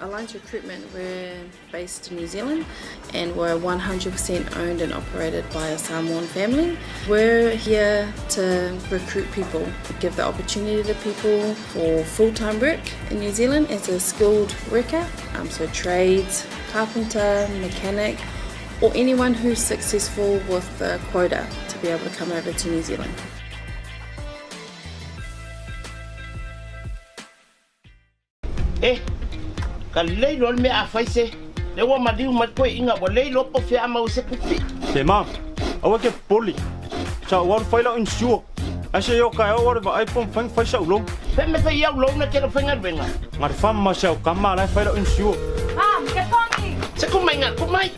Alliance Recruitment, we're based in New Zealand and we're 100% owned and operated by a Samoan family. We're here to recruit people, give the opportunity to people for full-time work in New Zealand as a skilled worker, so trades, carpenter, mechanic, or anyone who's successful with the quota to be able to come over to New Zealand. E, ka lelei loa le mea a fai se, lea ua maliu mai toeaiina ua le iloa po o fea a maua se tupe. Se ma, aua e te popole, sa ou alu fai lau insure. Ae se i oo taeao ou alu e vaai po o mafai ona fai sau loan. Fea mea fai au loan e te le faigaluega? Na le fama ma si au tama la e fai lau insure. Mom, ke pongi! Se ku mai nga, ku mai!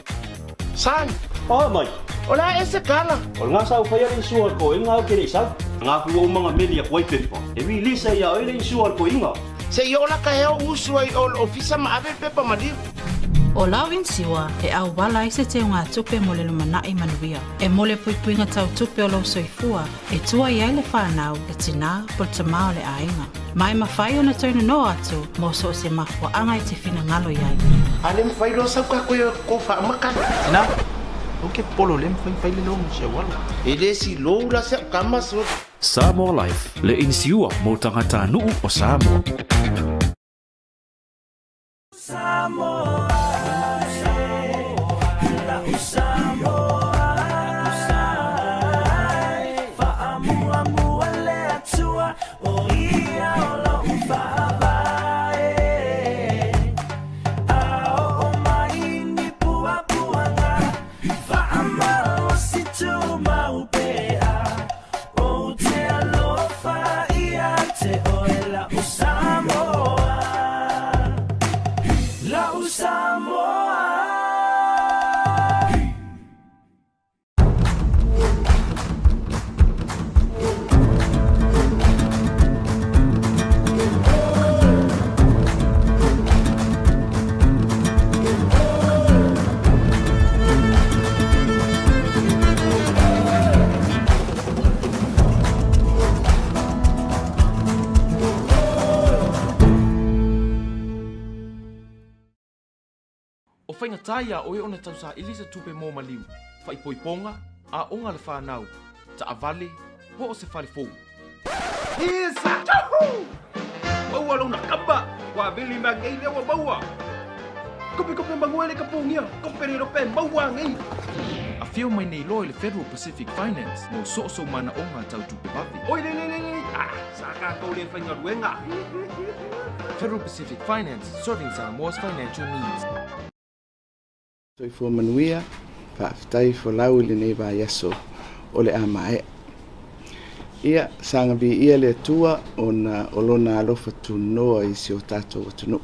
Son! Paha mai! O le a ea se tala? O lena sa ou faia le insure a le toeaina au ke le i sau. Nga ku ou manga meli aku ai pepa. E release ai ia oe le insure a le toeaina. Se i oo la ka hea o usu ai o le ofisa ma ave le pepa maliu. O lau inisiua e auala ai se teugatupe mo le lumanai manuia. E mo le puipuiga tau tupe o lou soifua e tua i ai le fanau, le tinā po le tamā o le aiga. Ma e mafai ona toe nonoa atu mo so o se mafuaaga e te finagalo i ai. A le mafai loa sau ka koe ko faamakala. Tina, ou ke popolo le mafai fai le loan si au alo. E le si lou la se au kama so. Samoa Life, le inisiua mo tagatanuu o Samoa. O faigata iā oe ona tausaili se tupe mo maliu, faaipoipoga, aoga a le fanau, taavale, po o se fale fou. Isa! Tauhu! Maua lona kama! Ua vili ma ngei lea ua maua! Kope kope mangue le kapungia! Kope le rope maua ngei! Afio mai nei loa i le Federal Pacific Finance mo soosou manaoga tau tupe vave. Oi le le le le! Ah, sa tatou le faigaluega! Federal Pacific Finance, serving Samoa's financial needs. Soifua manuia, faafetai folau i lenei vaiaso o le a maea. Ia, saga viia le Atua ona o Lona alofa tunoa i si o tatou atunuu.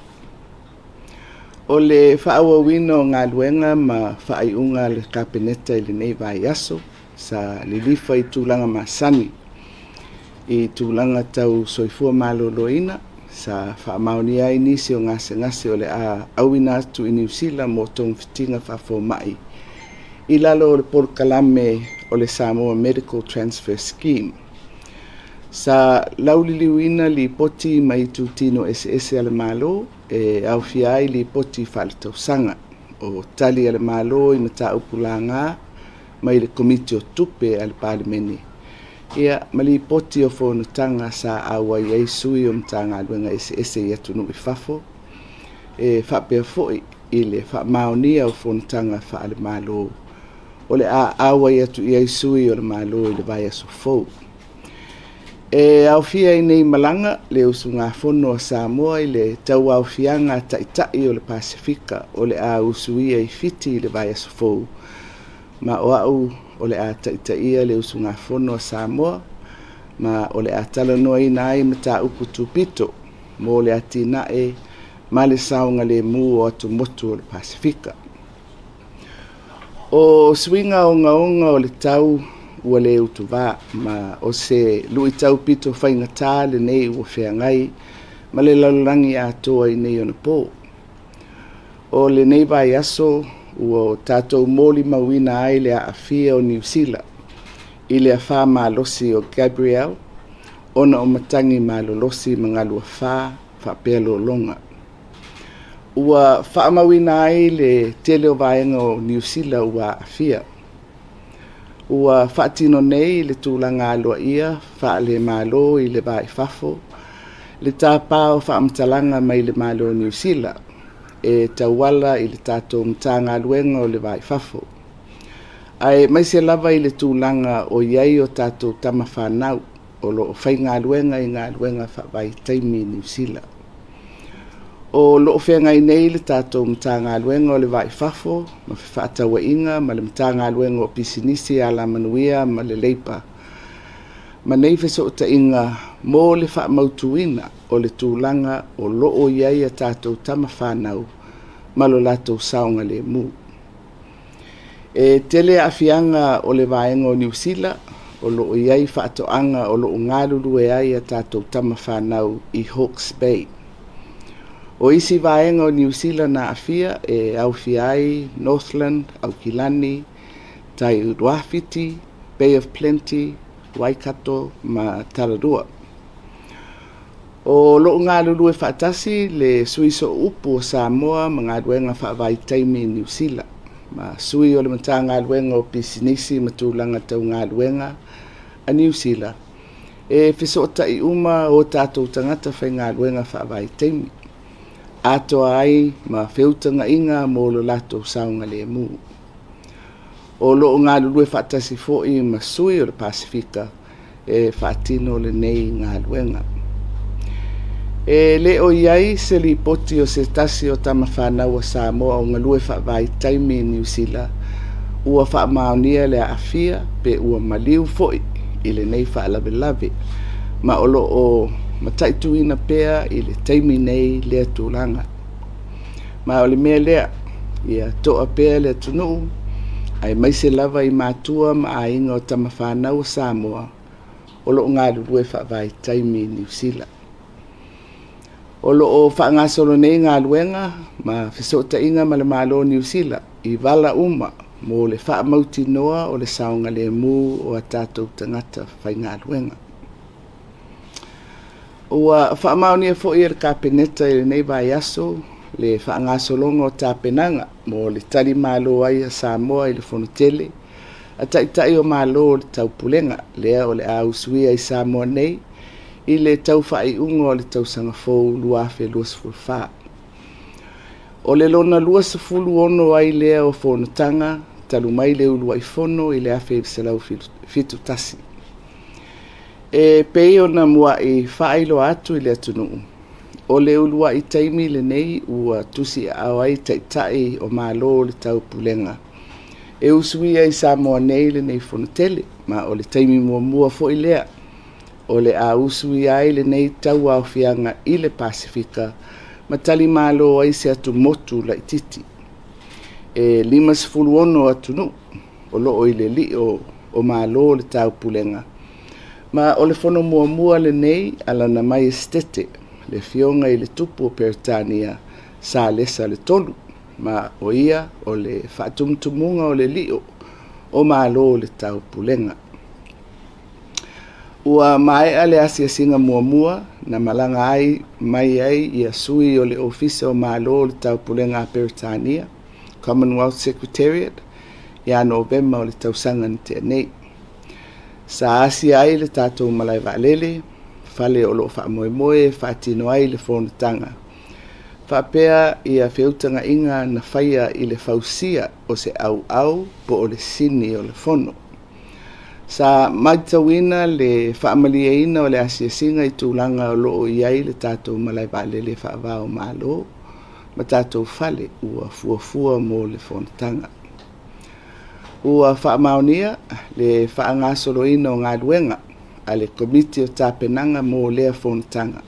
O le faaauauina o galuega ma faaiuga a le Kapeneta i lenei vaiaso, sa lilifa i tulaga masani i tulaga tau soifua maloloina, sa faamaonia ai nisi o gasegase o le a auina atu i Niu Sila mo togafitiga faafomai i lalo o le polokalame o le Samoa Medical Transfer Scheme. Sa lauliliuina lipoti mai itutino eseese a le Malo e aofia ai lipoti faaletausaga o tali a le Malo i mataupu laga mai le Komiti o Tupe a le Palemene, ia ma lipoti o fonotaga sa auai ai sui o Matagaluega eseese i atunuu i fafo, e faapea foi i le faamaonia o fonotaga faale-Malo o le a auai atu i ai sui o le Malo i le vaiaso fou. E aofia i nei malaga le usugafono a Samoa i le tauaofiaga a Taitai o le Pasefika o le a usuia i Fiti i le vaiaso fou, ma o au o le a taitaia le usugafono a Samoa, ma o le a talanoaina ai mataupu tupito mo le atinae ma le saogalemu o atumotu o le Pasefika. O suiga ogaoga o le tau ua le utuvā, ma o se luitau pito faigata lenei ua feagai ma le lalolagi atoa i nei ona pō. O lenei vaiaso ua o tatou molimauina ai le aafia o Niu Sila i le afā malosi o Gabrielle ona o matagi malolosi ma galu afā faapea lologa. Ua faamauina ai le tele o vaega o Niu Sila ua aafia. Ua faatino nei le tulaga aloaia faale-Malo i le va i fafo le tāpā o faamatalaga mai le Malo o Niu Sila e tauala i le tatou Matagaluega o le Va i Fafo. Aemaise lava i le tulaga o i ai o tatou tama fanau o lo o faigaluega i galuega faavaitaimi i Niu Sila. O lo o feagai nei le tatou Matagaluega o le Va i Fafo ma Fefaatauaiga ma le Matagaluega o Pisinisi Alamanuia ma le Leipa ma nei fesootaiga mo le faamautuina o le tulaga o lo o i ai a tatou tama fanau ma lo latou saogalemu. E tele aafiaga o le vaega o Niu Sila o lo o i ai faatoaga o lo o galulue ai a tatou tama fanau i Hawke's Bay. O isi vaega o Niu Sila na aafia e aofia ai Northland, Aukilani, Tai Rāwhiti, Bay of Plenty, Waikato ma Tararua. O lo o galulue faatasi le sui sooupu o Samoa ma galuega faavaitaimi i Niu Sila ma sui o le Matagaluega o Pisinisi ma Tulaga Tau Galuega a Niu Sila e fesootai uma o tatou tagata faigaluega faavaitaimi atoa ai ma feutagaiga mo lo latou saogalemu. O lo o galulue faatasi foi ma sui o le Pasefika e faatino lenei galuega. E le o i ai se lipoti o se tasi o tama fanau a Samoa o galue faavaitaimi i Niu Sila ua faamaonia le aafia pe ua maliu foi i lenei faalavelave, ma o lo o mataituina pea i le taimi nei lea tulaga. Ma o le mea lea, ia toa pea le atunuu, aemaise lava i matua ma aiga o tama fanau a Samoa o lo o galulue faavaitaimi i Niu Sila. O lo o faagasolo nei galuega ma fesootaiga ma le Malo o Niu Sila i vala uma mo le faamautinoa o le saogalemu o a tatou tagata faigaluega. Ua faamaonia foi e le Kapeneta i lenei vaiaso le faagasologa o tapenaga mo le tali malo ai a Samoa i le Fonotele a Taitai o Malo o le Taupulega lea o le a usuia i Samoa nei i le tau faaiuga o le tausaga fou 2024. O le lona 26 ai lea o fonotaga talu mai le uluai fono i le 1971. E pei ona muai faailoa atu i le atunuu, o le uluai taimi lenei ua tusiaao ai Taitai o Malo o le Taupulega e usuia i Samoa nei lenei fonotele, ma o le taimi muamua foi lea o le a usuia ai lenei tauaofiaga i le Pasefika ma tali malo ai se atumotu laitiiti. E 56 atunuu o lo o i le lio o Malo o le Taupulega, ma o le fono muamua lenei a Lana Maiesetete, le afioga i le tupu o Peretania, Salesa le Tolu, ma o ia o le faatumutumuga o le lio o Malo o le Taupulega. Ua maea le asiasiga muamua na malaga ai mai ai ia sui o le Ofisa o Malo o le Taupulega a Peretania, Commonwealth Secretariat, ia Novema o le tausaga na tea nei. Sa asia ai le tatou malae vaalele, fale o lo o faamoemoe e faatino ai le fonotaga, faapea ia feutagaiga na faia i le fausia o se auau po o le sini o le fono. Sa matauina le faamalieina o le asiasiga i tulaga o lo o i ai le tatou malae vaalele faava o Malo ma tatou fale ua fuafua mo le fonotaga. Ua faamaonia le faagasoloina o galuega a le Komiti o Tapenaga mo lea fonotaga.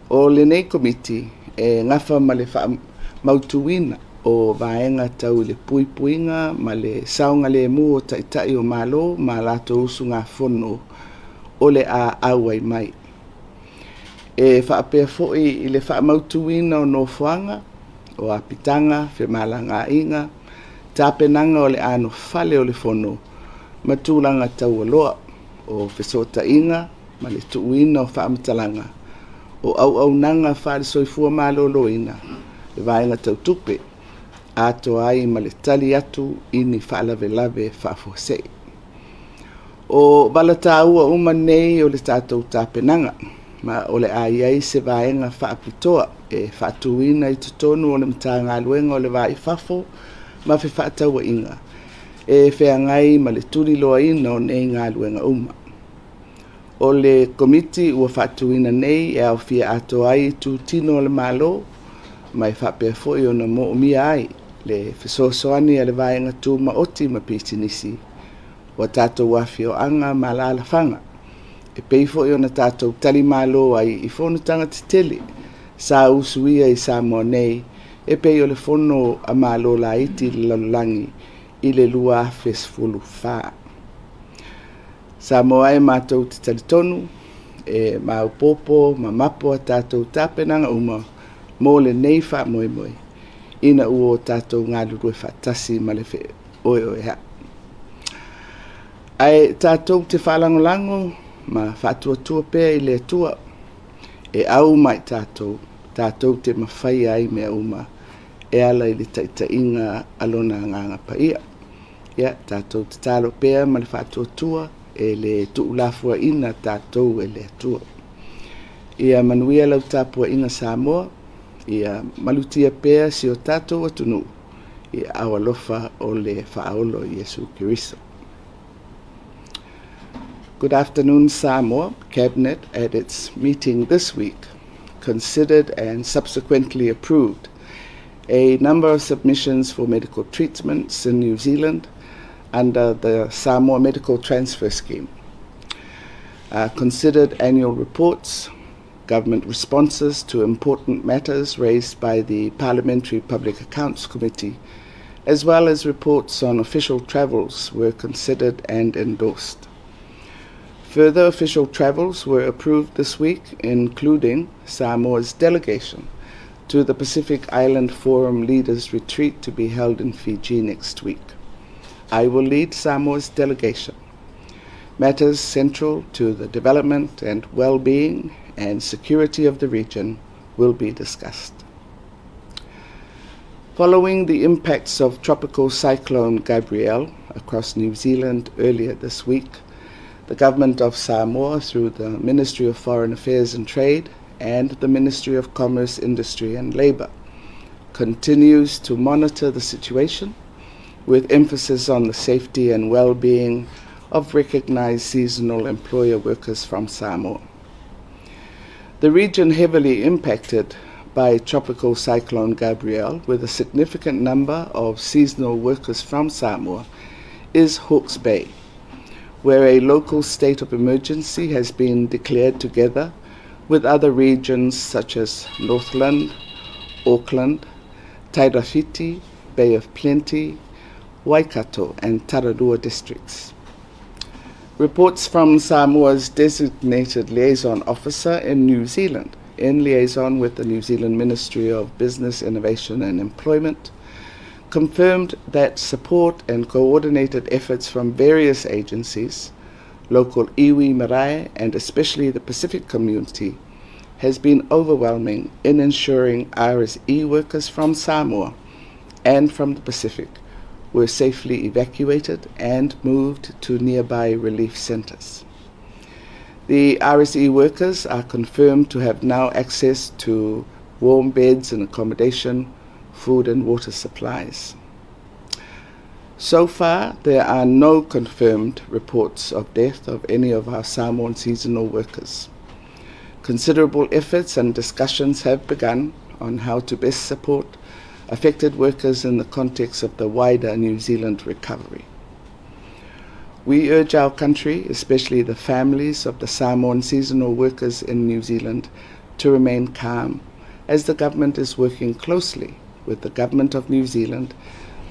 O lenei komiti e gafa ma le faamautuina o vaega tau i le puipuiga ma le saogalemu o Taitai o Malo ma latou usugafono o le a auai mai. E faapea foi i le faamautuina o nofoaga, o apitaga, femalagaaiga, tapenaga o le anofale o le fono ma tulaga taualoa o fesootaiga ma le tuuina o faamatalaga o auaunaga faale-soifua maloloina le vaega tautupe atoa ai ma le tali atu i ni faalavelave faafuasei. O valataua uma nei o le tatou tapenaga ma o le a i ai se vaega faapitoa e faatuina i totonu o le Matagaluega o le Va i Fafo ma Fefaatauaiga e feagai ma le tuliloaina o nei galuega uma. O le Komiti ua faatuina nei e aofia atoa ai itutino o le Malo ma e faapea foi ona moomia ai le fesoasoani a le vaega tumaoti ma pisinisi o tatou afioaga ma alaalafaga e pei foi ona tatou talimalo ai i fonotaga tetele sa usuia i Samoa nei e pei o le fono a Malo laiti i le lalolagi i le 2014. Samoa e matou te talitonu e maopoopo ma mapo a tatou tapenaga uma mo lenei faamoemoe ina ua o tatou galulue faatasi ma le feoeoea'i. Ae tatou te faalagolago ma faatuatua pea i le Atua e au mai tatou, tatou te mafaia ai mea uma e ala i le taitaiga a lona agaga paia. Ia, tatou tatalo pea ma le faatuatua e le tuulafoaiina tatou e le Atua. Ia manuia lau tapuaiga Samoa, ia malutia pea si o tatou atunuu i aao alofa o le Faaolo Iesu Keriso. Good afternoon, Samoa. Cabinet at its meeting this week considered and subsequently approved a number of submissions for medical treatments in New Zealand under the Samoa Medical Transfer Scheme. Considered annual reports, government responses to important matters raised by the Parliamentary Public Accounts Committee, as well as reports on official travels were considered and endorsed. Further official travels were approved this week, including Samoa's delegation to the Pacific Island Forum Leaders Retreat to be held in Fiji next week. I will lead Samoa's delegation. Matters central to the development and well-being and security of the region will be discussed. Following the impacts of Tropical Cyclone Gabrielle across New Zealand earlier this week, the Government of Samoa, through the Ministry of Foreign Affairs and Trade and the Ministry of Commerce, Industry and Labour, continues to monitor the situation with emphasis on the safety and well-being of recognised seasonal employer workers from Samoa. The region heavily impacted by Tropical Cyclone Gabrielle, with a significant number of seasonal workers from Samoa, is Hawke's Bay, where a local state of emergency has been declared together with other regions such as Northland, Auckland, Tairāwhiti, Bay of Plenty, Waikato and Tararua districts. Reports from Samoa's designated liaison officer in New Zealand, in liaison with the New Zealand Ministry of Business, Innovation and Employment, confirmed that support and coordinated efforts from various agencies, local iwi marae, and especially the Pacific community, has been overwhelming in ensuring RSE workers from Samoa and from the Pacific were safely evacuated and moved to nearby relief centres. The RSE workers are confirmed to have now access to warm beds and accommodation, food and water supplies. So far, there are no confirmed reports of death of any of our Samoan seasonal workers. Considerable efforts and discussions have begun on how to best support affected workers in the context of the wider New Zealand recovery. We urge our country, especially the families of the Samoan seasonal workers in New Zealand, to remain calm as the government is working closely with the Government of New Zealand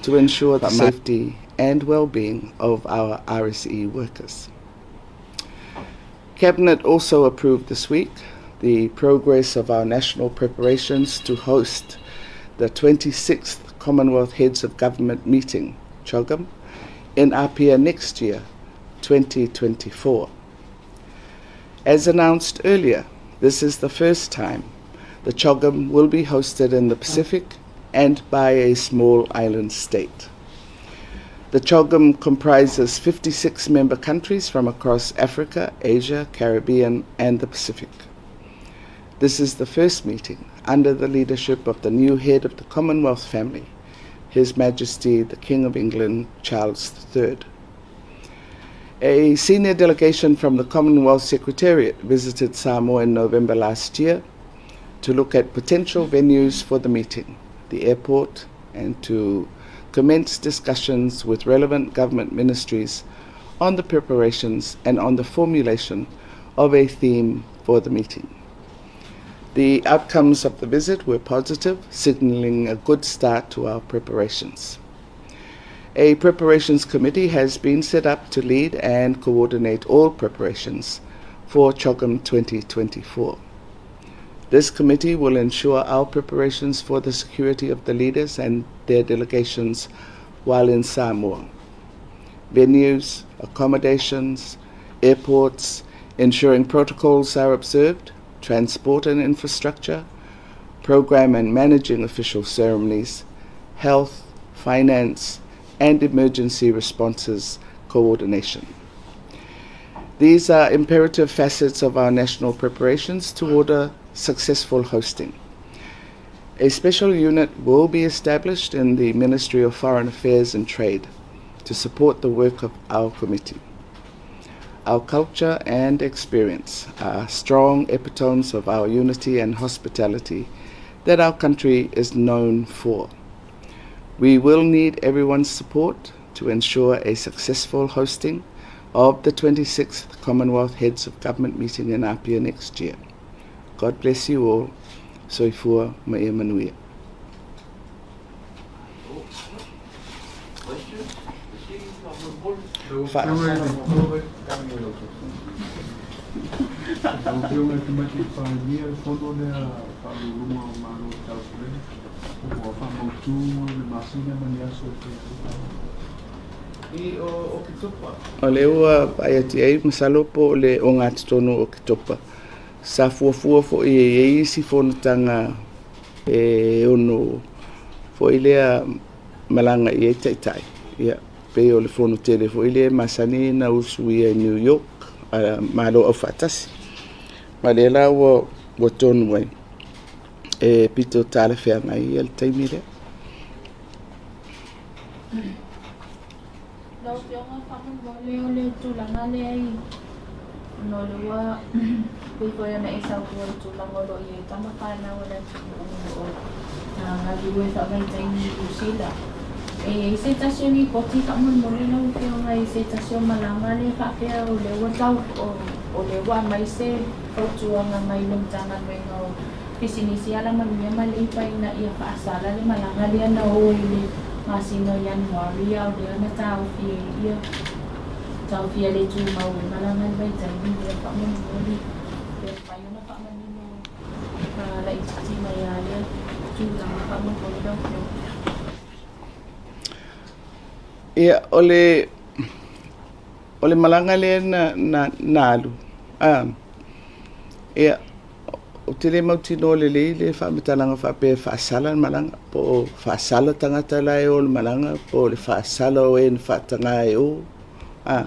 to ensure the safety and well-being of our RSE workers. Cabinet also approved this week the progress of our national preparations to host the 26th Commonwealth Heads of Government meeting, CHOGM, in Apia next year, 2024. As announced earlier, this is the first time the CHOGM will be hosted in the Pacific and by a small island state. The CHOGM comprises 56 member countries from across Africa, Asia, Caribbean, and the Pacific. This is the first meeting under the leadership of the new head of the Commonwealth family, His Majesty the King of England, Charles III. A senior delegation from the Commonwealth Secretariat visited Samoa in November last year to look at potential venues for the meeting, the airport, and to commence discussions with relevant government ministries on the preparations and on the formulation of a theme for the meeting. The outcomes of the visit were positive, signaling a good start to our preparations. A preparations committee has been set up to lead and coordinate all preparations for CHOGM 2024. This committee will ensure our preparations for the security of the leaders and their delegations while in Samoa. Venues, accommodations, airports, ensuring protocols are observed, transport and infrastructure, program and managing official ceremonies, health, finance, and emergency responses coordination. These are imperative facets of our national preparations toward a successful hosting. A special unit will be established in the Ministry of Foreign Affairs and Trade to support the work of our committee. Our culture and experience are strong epitomes of our unity and hospitality that our country is known for. We will need everyone's support to ensure a successful hosting of the 26th Commonwealth Heads of Government meeting in Apia next year. God bless you all. Soifua ma ia manuia. Lau Afioga i le Tamaitai Palemia, le fono lea a Faauluuluga o Malo o le Taupulega ua faamautu le masina ma ni aso e fai ai. O lea ua vaai atu i ai, masalo po o le ogatotonu o Oketopa. Sa fuafua foi e i ai isi fonotaga e ono foi lea malaga i ai taitai. Ia, pei o le fono tele foi lea e masani na usuia i New York a Malo Aufaatasi. Ma lea la ua ua tonu ai e pito talafeagai ia le taimi lea. Lau Afioga faamolemole o le tulaga lea i ona o lea ua pei foi ona e saunoa i le tulaga o lo o i ai tama fanau a le atunuu o lo o galulue faavaitaimi i Niu Sila. E i ai se tasi o lipoti faamolemole lau Afioga i se tasi o malaga lea faapea o lea ua tau o lea ua aumai se fautuaga mai le Matagaluega o Pisinisi Alamanuia ma Leipa ina ia faasala le malaga lea na o i le masina o Ianuari a o lea na taofi ai ia taofia le tumau ai malaga i le vaitaimi lea faamolemole pe mafai ona faamanino laitiiti mai a lea tulaga faamolemole lau Afioga. Ia, o le o le malaga lea na na na alu, a, ia, ou te le mautinoa lelei le faamatalaga faapea e faasala le malaga, po o faasala tagata la e o le malaga, po o le faasala o e na faataga e o, a.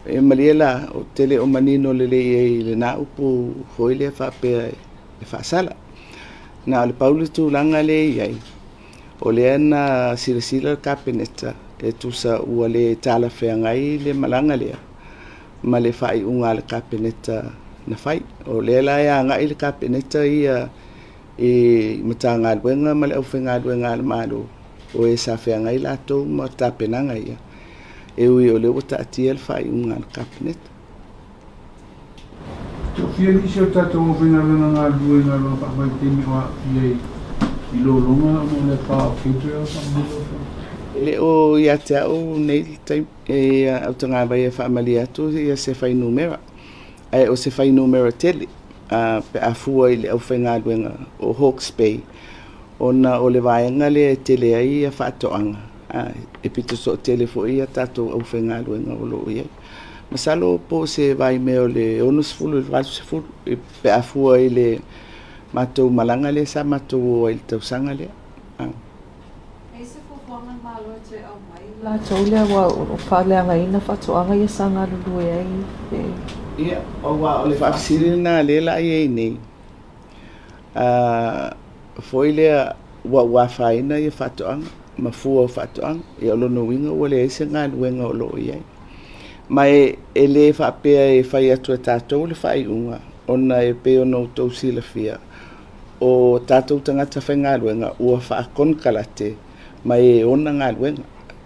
E malie la, ou te le o manino lelei i ai i lena upu foi lea faapea e faasala. Na o le pau le tulaga lea e i ai, o lea na silasila le Kapeneta e tusa ua le talafeagai le malaga lea ma le faaiuga a le Kapeneta na fai. O lea la e agai le Kapeneta ia i Matagaluega ma le aufaigaluega a le Malo o e sa feagai latou ma tapenaga ia, e ui o lea ua taatia le faaiuga a le Kapeneta. Tofia nisi o tatou aufaigaluega galulue i galuega faavaitaimi o aafia i lologa ona o le pa o Gabriel faamolemole lau Afioga. E le o ia te au nei le taimi e autagavai e faamalie atu ia se fuainumera, ae o se fuainumera tele pe a fua i le aufaigaluega o Hawke's Bay ona o le vaega lea e tele ai ia faatoaga, e pito toatele foi ia tatou aufaigaluega o lo o i ai. Masalo po o se vaimea o le 60 i le 80 pe a fua i le matou malaga lea sa matou o ai i le tausaga lea. E i ai se fuafuaga a le Malo e toe aumai i latou lea aua o lo o faaleagaina faatoaga ia sa galulue ai pe. Ia, aua o le faafesili lena lea la i ai nei, foi lea ua afaina ia faatoaga ma fua o faatoaga. Ia o lona uiga ua leai se galuega o lo o i ai. Ma e le faapea e fai atu e tatou le faaiuga, ona e pei ona outou silafia, o tatou tagata faigaluega ua faakonekarate mai e ona galuega.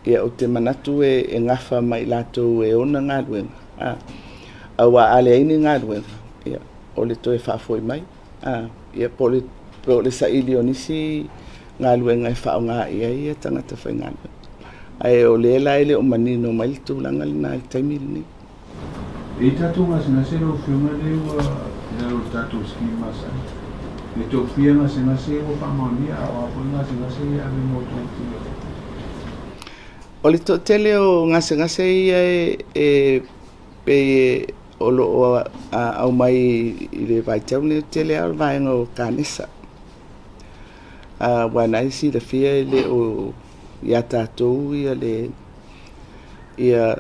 Ia ou te manatu e gafa ma i latou e ona galuega, aua a leai ni galuega, ia, o le toe faafoi mai, ia po o le saili o nisi galuega e faaaoga i ai ia tagata faigaluega. Ae o lea la e le o manino mai le tulaga lena i le taimi lenei. E i tatou gasegase lau Afioga lea ua i lalo o le tatou scheme masani. E toafia gasegase ua faamaonia, a o a foi gasegase ia e ave mo togafitiga i fafo? O le toatele o gasegase ia e pei o lo o aumai i le vaitau lenei, o le tele lava o le vaega o kanesa. Aua na e silafia e le o ia tatou ia le ia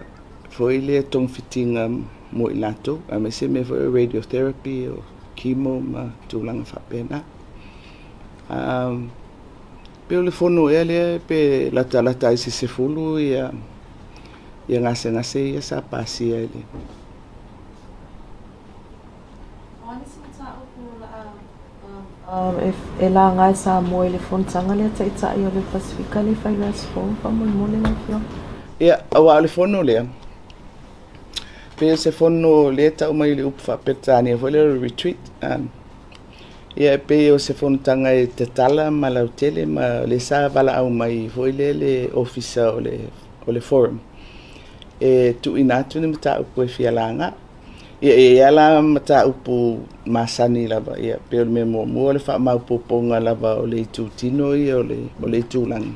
foi lea togafitiga mo i latou, aemaise mea foi o radiotherapy, o chemo ma tulaga faapena. Pe o le fono ea lea pe latalata ai se 10 ia gasegase ia sa pasia i le. O a nisi mataupu o le a e laga e Samoa i le fonotaga lea Taitai o le Pasefika lea e fai i le aso fou, faamolemole lau Afioga? Ia, aua o le fono lea, pei o se fono lea e tau mai i le upu faa-Peretania foi lea o le retreat. Ia, e pei o se fonotaga e tatala ma lautele ma le sa valaau mai foi lea le ofisa o le forum e tuuina atu ni mataupu e fia laga. Ia, e i ai la mataupu masani lava, ia, pei o le mea muamua o le faamaopoopoga lava o le itutino ia o le itulagi.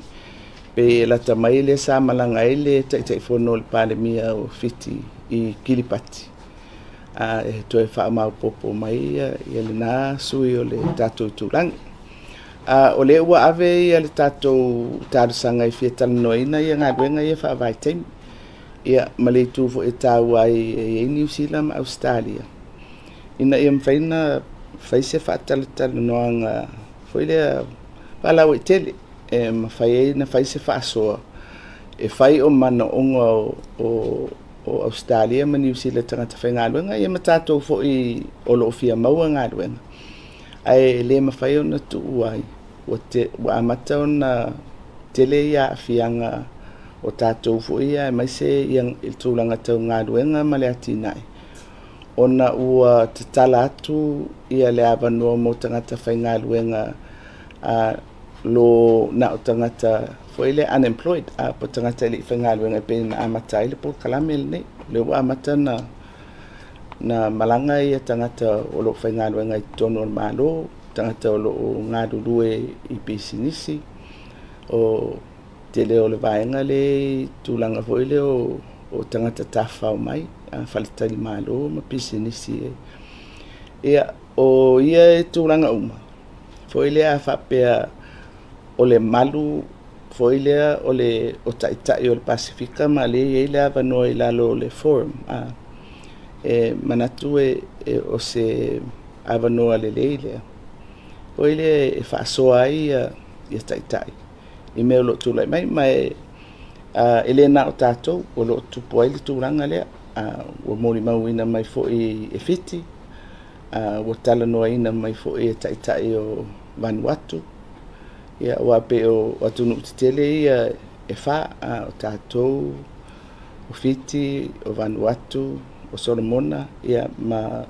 Pei e lata mai lea sa malaga ai le Taitaifono o le Palemia o Fiti i Kiribati. E toe faamaopoopo mai ia lena sui o le tatou itulagi. O lea ua ave ia le tatou talosaga e fia talanoaina ia galuega ia faavaitaimi. Ia, ma le itu foi e taua ai e i ai Niu Sila ma Ausetalia, ina ia mafai ona fai se faatalatalanoaga foi lea faalauaitele e mafai ai ona fai se faasoa e fai o manaoga o Ausetalia ma Niu Sila tagata faigaluega, ia ma tatou foi o lo o fia maua galuega. Ae le mafai ona tuu ai, ua amata ona tele ia aafiaga o tatou foi ia aemaise ia i le tulaga tau galuega ma le atinae, ona ua tatala atu ia le avanoa mo tagata faigaluega lo na o tagata foi le unemployed, po tagata e le i faigaluega e pei ona amata ai le polokalame lenei. O lea ua amata na malaga ia tagata o lo o faigaluega i totonu o le Malo, tagata o lo o galulue i pisinisi, o tele o le vaega le tulaga foi lea o tagata tafafao mai, faletalimalo ma pisinisi. Ia, o ia e tulaga uma, foi lea faapea o le malu foi lea o le o taitai o le Pasefika ma le i ai le avanoa i lalo o le forum. E manatu e o se avanoa lelei lea. Foi lea e faasoa ai ia taitai i mea o lo o tulai mai, ma e le na o tatou o lo o tupu ai le tulaga lea. Ua molimauina mai foi e Fiti, ua talanoaina mai foi e taitai o Vanuatu. Ia, aua pei o atunuu tetele ia e fa, o tatou, o Fiti, o Vanuatu, o Solomona, ia ma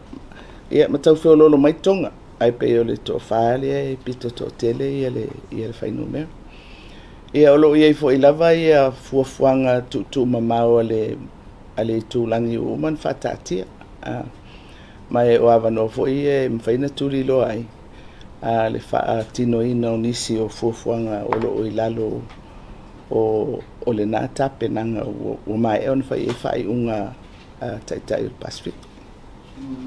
tau feoloolo mai Tonga. Ai pei o le toafa lea e pito toatele ia le fuainumera. Ia, o lo o i ai foi lava ia fuafuaga tuutuumamao a le itulagi ua uma ona faataatia. Ma e o avanoa foi ia e mafai ona tuliloa ai le faatinoina o nisi o fuafuaga o lo o i lalo o lena tapenaga ua maea ona fai ai faaiuga a taitai o le Pasefika.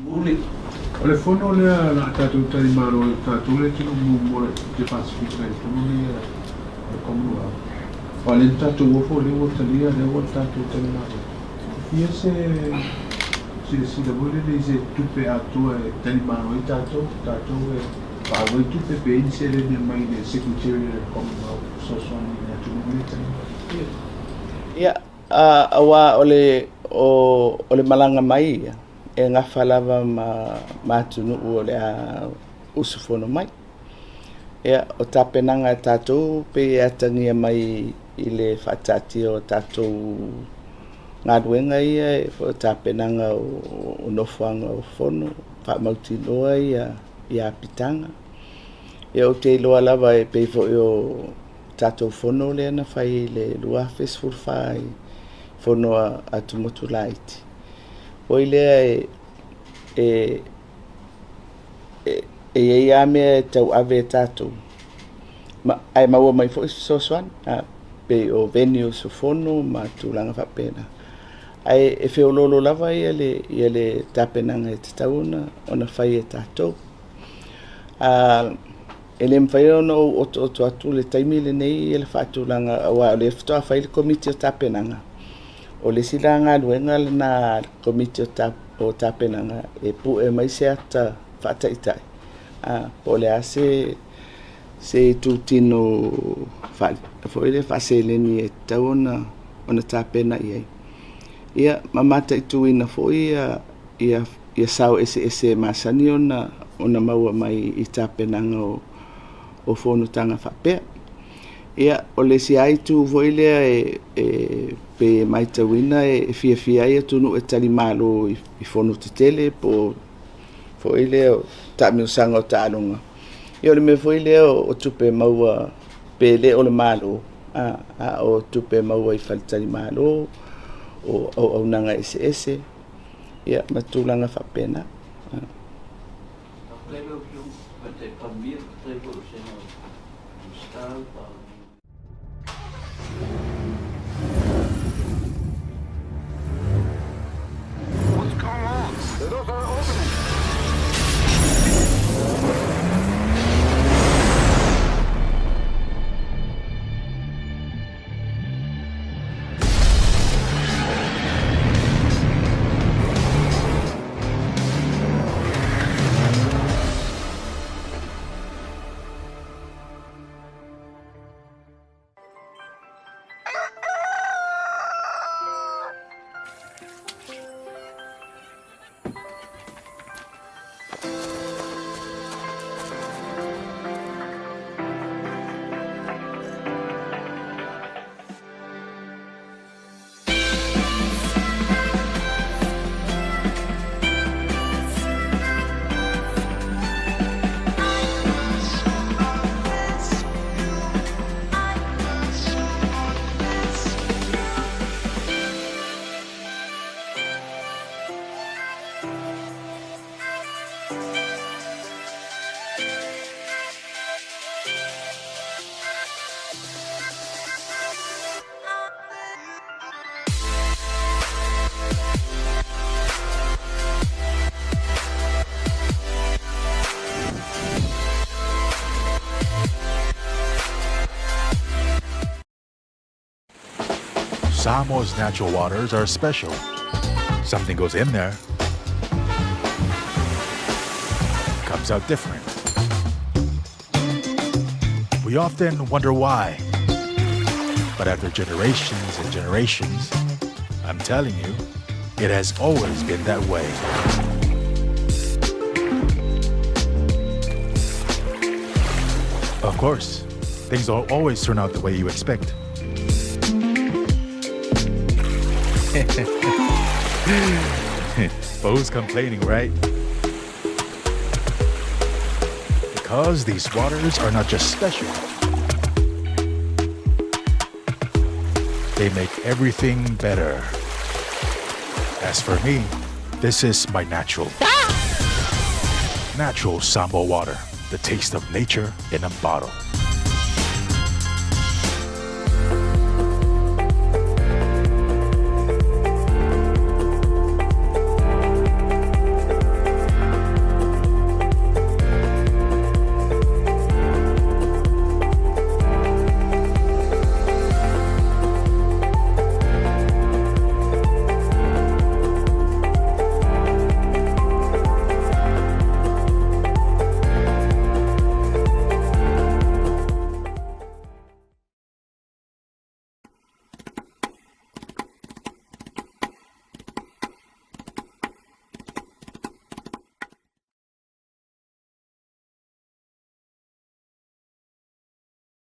Muli. O le fono lea la tatou talimalo e tatou le atunuu muamua laitiiti o Pasefika i le fono lenei a le Commonwealth. Aua o lea na tatou ofo lea ua talia lea ua tatou talimalo. Fia se silasila foi lele i se tupe atoa e talimalo ai tatou, tatou e faaalu ai tupe pe i ai ni seleni e aumai i le Secretariat a le Commonwealth e fesoasoani i le atunuu lea e talimalo. Ia, aua o le o le malaga mai ia e gafa lava ma atunuu o le a usufono mai. Ia, o tapenaga a tatou pei e atagia mai i le faataatia o tatou galuega ia e o tapenaga o nofoaga o fono, faamautinoa ia apitaga. Ia ou te iloa lava e pei foi o tatou fono lea na fai i le 2014 i fono a Atumotu Laiti. Foi lea e e i ai lava mea e tauave e tatou, ae maua mai foi se fesoasoani, pei o venues o fono ma tulaga faapena. Ae e feoloolo lava ia le tapenaga e tatau ona fai e tatou. E le mafai ona ou otooto atu le taimi lenei ia le faatulaga, aua o lea faatoa fai le komiti o tapenaga. O le isi la galuega lena a le komiti o tapenaga e pue mai se ata faataitai, po o le a se itutino foi lea faaseleni e tatau ona tapena i ai. Ia, ma mataituina foi ia sao eseese e masani ona maua mai i tapenaga o fonotaga faapea. Ia, o le isi lava itu foi lea e pei e matauina e fiafia ai atunuu e talimalo i fono tetele po o foi lea o taamilosaga o taaloga. Ia, o le mea foi lea o tupe maua pe le o le Malo, a o tupe maua i faletalimalo, o auaunaga eseese, ia, ma tulaga faapena. What's going on? The doors are opening. Samoa's natural waters are special. Something goes in there, comes out different. We often wonder why. But after generations and generations, I'm telling you, it has always been that way. Of course, things don't always turn out the way you expect. But who's complaining, right? Because these waters are not just special. They make everything better. As for me, this is my natural. Natural Samoa water, the taste of nature in a bottle.